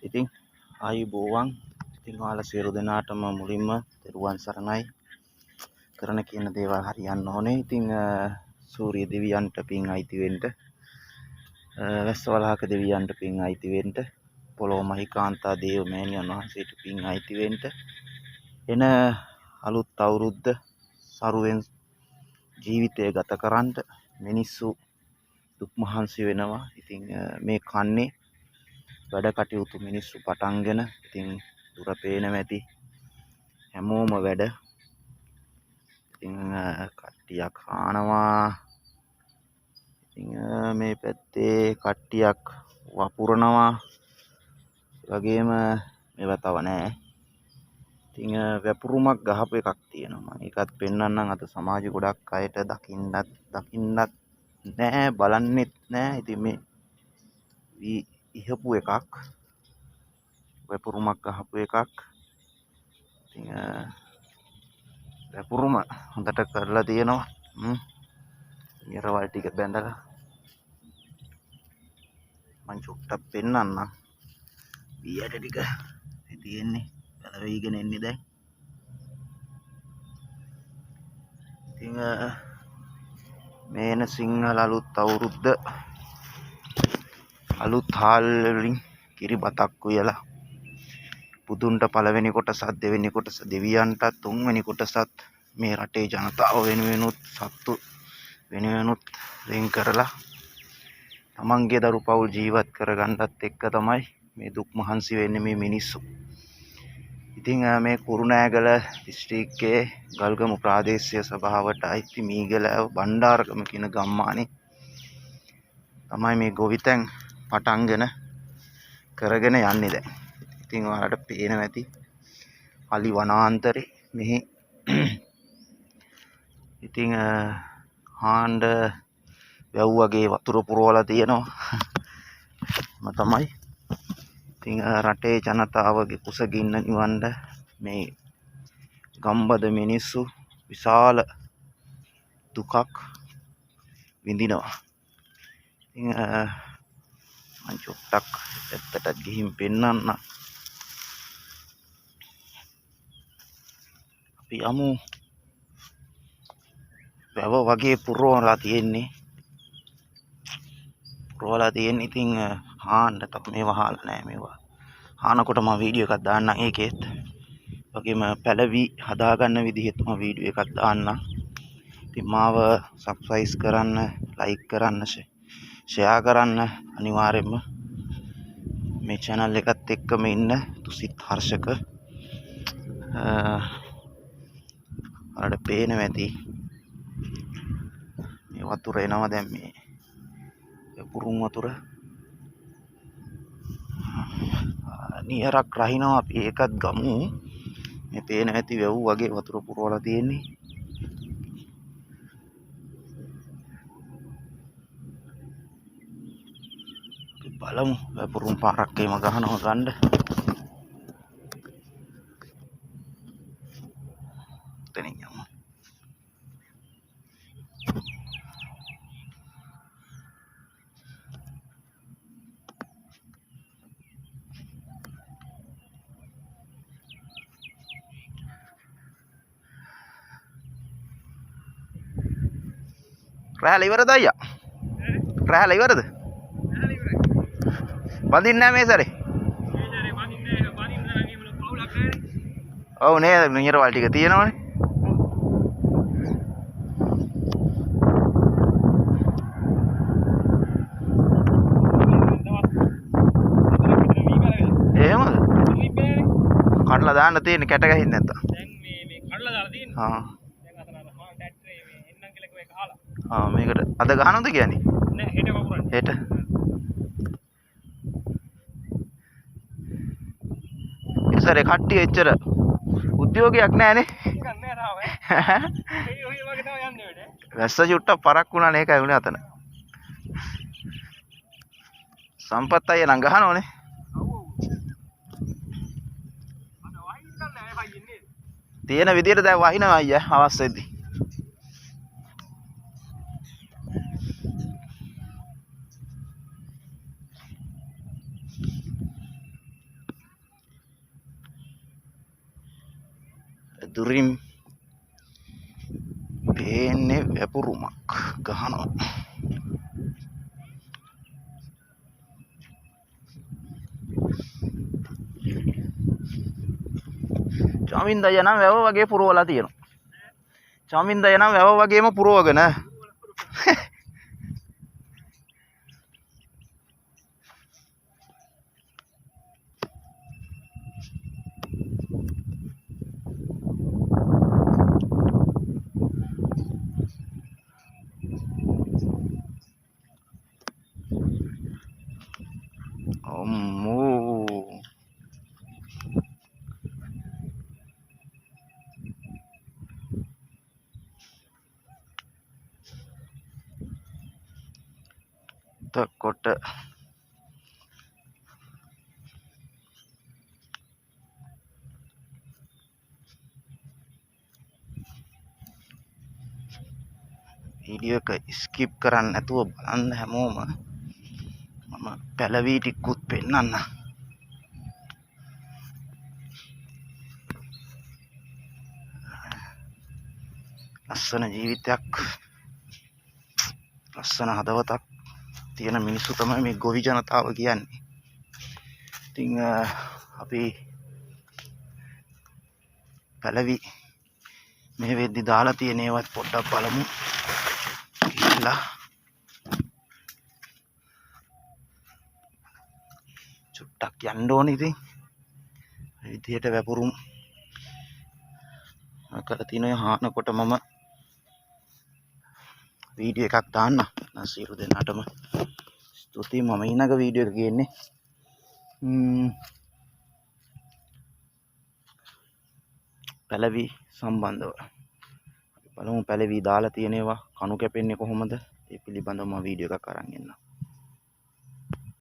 ඉතින් ආයුබෝවන්. ඉතින් ඔයාලා සියලු දෙනාටම මුලින්ම තෙරුවන් සරණයි. කරන කියන දේවල් හරියන්න ඕනේ. ඉතින් සූර්ය දෙවියන්ට පින් අයිති වෙන්න, වැස්ස වලහක දෙවියන්ට පින් අයිති වෙන්න, පොළොව මහිකාන්තා දේව මෑණියන් වහන්සේට පින් අයිති වෙන්න, එන අලුත් අවුරුද්ද සරුවෙන් ජීවිතය ගත කරන්න මිනිස්සු දුක් මහන්සි වෙනවා. ඉතින් මේ කන්නේ වැඩ කටයුතු මිනිස්සු පටන්ගෙන, ඉතින් දුර පේනව ඇති හැමෝම වැඩ. ඉතින් කට්ටියක් හානවා. ඉතින් මේ පැත්තේ කට්ටියක් වපුරනවා. ඒ වගේම මේවා තව නෑ. ඉතින් වැපුරුමක් ගහපු එකක් තියෙනවා. මම ඒකත් පෙන්වන්නම්. අද සමාජෙ ගොඩක් අයට දකින්නත් නෑ, බලන්නෙත් නෑ. ඉතින් මේ ඉහපු එකක්, වැපුරුමක් ගහපු එකක්. ඉතින් වැපුරුම හොඳට කරලා තියෙනවා. නිරවල් ටික බැඳලා මං චුට්ටක් පෙන්වන්නම්. වී ඇට ටික තියෙන්නේ පැලවීගෙන එන්නේ දැන්. ඉතින් මේන සිංහල අලුත් අවුරුද්ද අලුත් හාල් වලින් කිරිබතක් උයලා බුදුන්ට පළවෙනි කොටසත් දෙවෙනි කොටස දෙවියන්ටත් තුන්වෙනි කොටසත් මේ රටේ ජනතාව වෙනුවෙනුත් සත්තු වෙනුවෙනුත් වෙන් කරලා තමන්ගේ දරු පවුල් ජීවත් කරගන්නත් එක්ක තමයි මේ දුක් මහන්සි වෙන්නේ මේ මිනිස්සු. ඉතින් මේ කුරුණෑගල දිස්ත්‍රික්කයේ ගල්ගමු ප්‍රාදේශීය සභාවට අයිති මීගලෑව බණ්ඩාරගම කියන ගම්මානේ තමයි මේ ගොවිතැන් පටන්ගෙන කරගෙන යන්නේ දැන්. ඉතින් ඔයාලට පේනවා ඇති අලි වනාන්තරේ මෙහි. ඉතින් හාන්ඩ වැව් වගේ වතුර පුරවලා තියෙනවා. එම තමයි. ඉතින් රටේ ජනතාවගේ කුසගින්න නිවන්න මේ ගම්බද මිනිස්සු විශාල දුකක් විඳිනවා. ඉතින් මං චුට්ටක් පැත්තටත් ගිහින් පෙන්නන්න. අපි යමු. වැව වගේ පුරවලා තියෙන්නේ. පුරවලා තියෙන්නේ. ඉතින් හාන්න තව මේවා හාලා නෑ. මේවා හානකොට මම වීඩියෝ එකක් දාන්නම් ඒකෙත්. වගේම පැලවි හදාගන්න විදිහෙත් මම වීඩියෝ එකක් දාන්නම්. ඉතින් මාව සබ්ස්ක්‍රයිබ් කරන්න, ලයික් කරන්න, ෂෙයා කරන්න අනිවාර්යයෙන්ම මේ channel එකත් එක්කම ඉන්න තුසිත් හර්ෂක. ඔයාලට පේනවා ඇති මේ වතුර එනවා දැන් මේ පුරුන් වතුර. නියරක් රහිනවා. අපි ඒකත් ගමු. මේ පේන ඇති වැව් වගේ වතුර පුරවලා තියෙන්නේ. අපි බලමු වැපුරුම් පාරක් එහෙම ගහනවා ගන්න. එතනින් යමු. රැහල ඉවරද අයියා? රැහල ඉවරද? බඳින්නේ නැහැ මේ සැරේ. මේ සැරේ බඳින්නේ නැහැ. බඳින්න නම් එහෙම පවුලක් නැහැ. ඔව් නේ, නිරවල් ටික තියෙනවනේ. එහෙමද? කඩලා දාන්න තියෙන කැට ගහින්න නැත්තම්. දැන් මේ මේ කඩලා දාලා තියෙන්නේ. ආ. දැන් අතන අර හා ට්‍රැක්ටරේ මේ එන්නම් කියලා කිව්ව එක අහලා. ආ මේකට අද ගහනවද කියන්නේ? නෑ හෙට වපුරන්නේ. හෙට. ඒ සැරේ කට්ටිය එච්චර උද්‍යෝගයක් නෑනේ. නිකන් නෑ තාම ඈ. ඒ ඔය වගේ තමයි යන්නේ වැඩ. වැස්ස චුට්ටක් පරක් වුණානේ ඒකයි උනේ අතන. සම්පත් අයියා නම් ගහනවනේ. ඔව් ඔව්. අද වහින්න නෑ වහින්නේ. තියෙන විදියට දැන් වහිනවා අයියා හවස් වෙද්දි. දුරින් පේන්නේ වැපුරුමක් ගහනවා. චමින්ද අයියා නම් වැව වගේ පුරවලා තියෙනවා. චමින්ද අයියා නම් වැව වගේම පුරවගෙන. අම්මෝ එතකොට වීඩියෝ එක ස්කිප් කරන්න නැතුව බලන්න හැමෝම. මම පැලවී ටිකකුත් පෙන්නන්න. ලස්සන ජීවිතයක්, ලස්සන හදවතක් තියෙන මිනිස්සු තමයි මේ ගොවි ජනතාව කියන්නේ. ඉතින් අපි පැලවි මේ වෙද්දි දාලා තියෙන ඒවත් පොඩ්ඩක් බලමු ගිහිල්ලා. චුට්ටක් යන්න ඕනේ ඉතින්. මේ විදිහට වැපුරුම් කරලා තියෙන ඔය හානකොට මම වීඩියෝ එකක් දාන්න. නම් සියලු දෙනාටම ස්තුතියි. මම ඊළඟ වීඩියෝ එක ගේන්නේ පැලවි සම්බන්ධව. අපි බලමු පැලවි දාලා තියෙන ඒවා කණු කැපෙන්නේ කොහොමද? ඒ පිළිබඳව මම වීඩියෝ එකක් අරන් එන්නම්.